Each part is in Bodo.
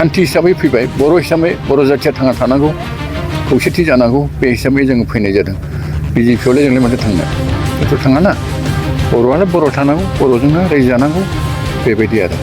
सान्थि हिसाबै फैबाय बर' हिसाबै बर' जाथिया थांना थानांगौ खौसेथि जानांगौ बे हिसाबै जों फैनाय जादों बिजेपियावलाय जोंलाय माथो थांनो बेथ' थाङा ना बर'आनो बर' थानांगौ बर'जोंनो रायजो जानांगौ बेबायदि आरो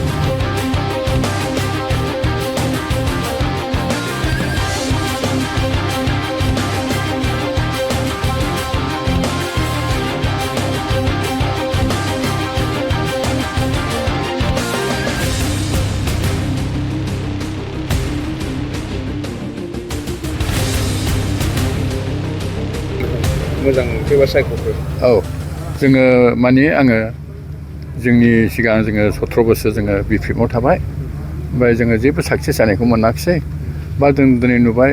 मोजां फैबा सायख'फोर औ जोङो माने आङो जोंनि सिगां जोङो 17 बोसोर जोङो बिपिएफआव थाबाय ओमफ्राय जोङो जेबो साक्सेस जानायखौ मोनाखिसै बा जों दिनै नुबाय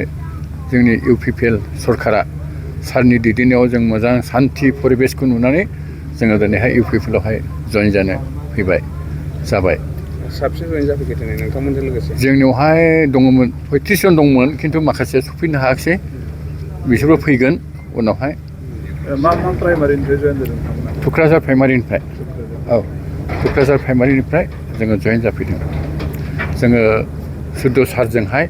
जोंनि इउपिपिएल सरकारा सारनि दैदेननायाव जों मोजां सान्थि परिबेसखौ नुनानै जोङो दिनैहाय इउपिपिएलआवहाय जइन जानो फैबाय जाबाय साबसिन जइन जाफैखो दिनै नोंथांमोनजों लोगोसे जोंनियावहाय दङमोन 35 जन दंमोन खिन्थु माखासे सफैनो हायाखिसै बिसोरबो फैगोन उनावहाय मा प्राइमारिनिफ्राय जइन जादों नोंथांमोना थुक्राझार प्राइमारिनिफ्राय औ थुक्राझार प्राइमारिनिफ्राय जोङो जइन जाफैदों जोङो सिद' सारजोंहाय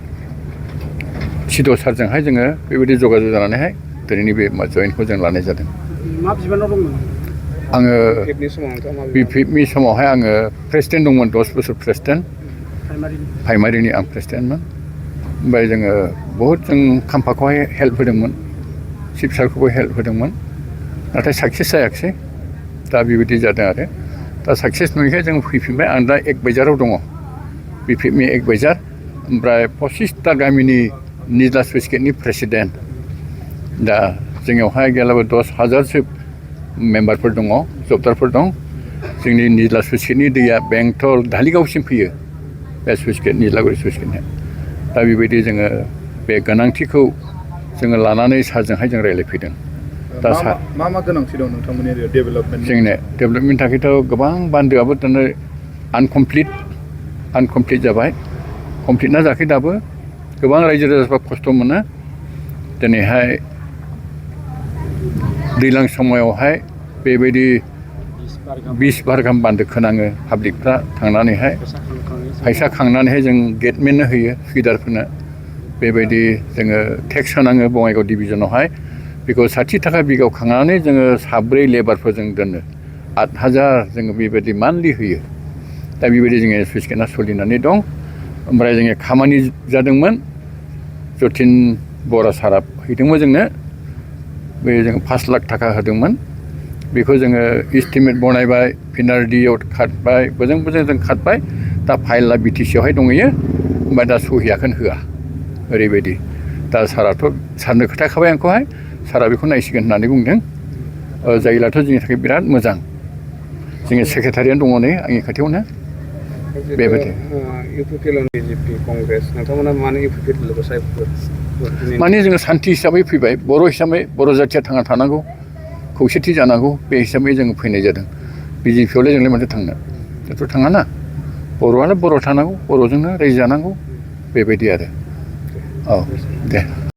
जोङो बेबायदि जगाजग जानानैहाय दिनैनि बे जइनखौ जों लानाय जादों मा बिबानाव दंमोन आङो बिपिएफनि समावहाय आङो प्रेसिडेन्ट दंमोन 10 बोसोर प्रेसिडेन्ट प्राइमारिनि आं प्रेसिडेन्टमोन ओमफ्राय जोङो बहुद जों खाम्फाखौहाय हेल्प होदोंमोन चिफ सारखौबो हेल्प होदोंमोन नाथाय साक्सेस जायाखिसै दा बेबायदि जादों आरो दा साक्सेस नुयैखाय जों फैफिनबाय आं दा एक बाजाराव दङ बिपिएफनि एक बाजार ओमफ्राय 25टा गामिनि निजला स्लुइस गेटनि प्रेसिडेन्ट दा जोंनियावहाय गैयाब्लाबो 10,000सो मेम्बारफोर दङ जबदारफोर दं जोंनि निजला स्लुइस गेटनि दैया बेंटल धालिगावसिम फैयो बे स्लुइस गेट निज्लागुरि स्लुइस गेटनिया दा बेबायदि जोङो बे गोनांथिखौ जोङो लानानै सारजोंहाय जों रायज्लायफैदों दा मा गोनांथि दं नोंथांमोननि एरियायाव डेभेलपमेन्ट जोंनो डेभेलपमेन्टनि थाखायथ' गोबां बान्दोआबो दानो आनकमप्लिट जाबाय कमप्लिटना जायाखै दाबो गोबां रायजो राजाफ्रा खस्थ' मोनो दिनैहाय दैज्लां समायावहाय बेबायदि 20 बार गाहाम बान्दो खोनाङो पाब्लिकफ्रा थांनानैहाय फैसा खांनानैहाय जों गेटमेननो होयो सुइदारफोरनो बेबायदि जोङो टेक्स होनाङो बङाइगाव डिभिजनावहाय बेखौ 60 थाखा बिगायाव खांनानै जोङो 7 लेबारफोरजों दोनो 8,000 जोङो बेबायदि मान्थलि होयो दा बेबायदि जोङो स्लुइस गेटआ सोलिनानै दं ओमफ्राय जोङो खामानि जादोंमोन जतिन बरा सारा हैदोंमोन जोंनो बे जों 5 लाख थाखा होदोंमोन बेखौ जोङो इस्टिमेट बनायबाय पिनारडियाव खारबाय बोजों जों खारबाय दा फाइलआ बिटिसियावहाय दंहैयो ओमफ्राय दा सहियाखौनो होआ ओरैबायदि दा सारनो खोथाखाबाय आंखौहाय सारा बेखौ नायसिगोन होननानै बुंदों जायोब्लाथ' जोंनि थाखाय बिराद मोजां जोंनि सेक्रेटारियानो दङ नै आंनि खाथियावनो बेबायदि इउपिपिएल बिजेपि कंग्रेस नोंथांमोना मानो इउपिपिएलखौ सायख'खो माने जोङो सान्थि हिसाबै फैबाय बर' हिसाबै बर' जाथिया थांना थानांगौ खौसेथि जानांगौ बे हिसाबै जों फैनाय जादों बिजेपियावलाय जोंलाय माथो थांनो बेथ' थाङा ना बर'आनो बर' थानांगौ बर'जोंनो रायजो जानांगौ बेबायदि आरो औ दे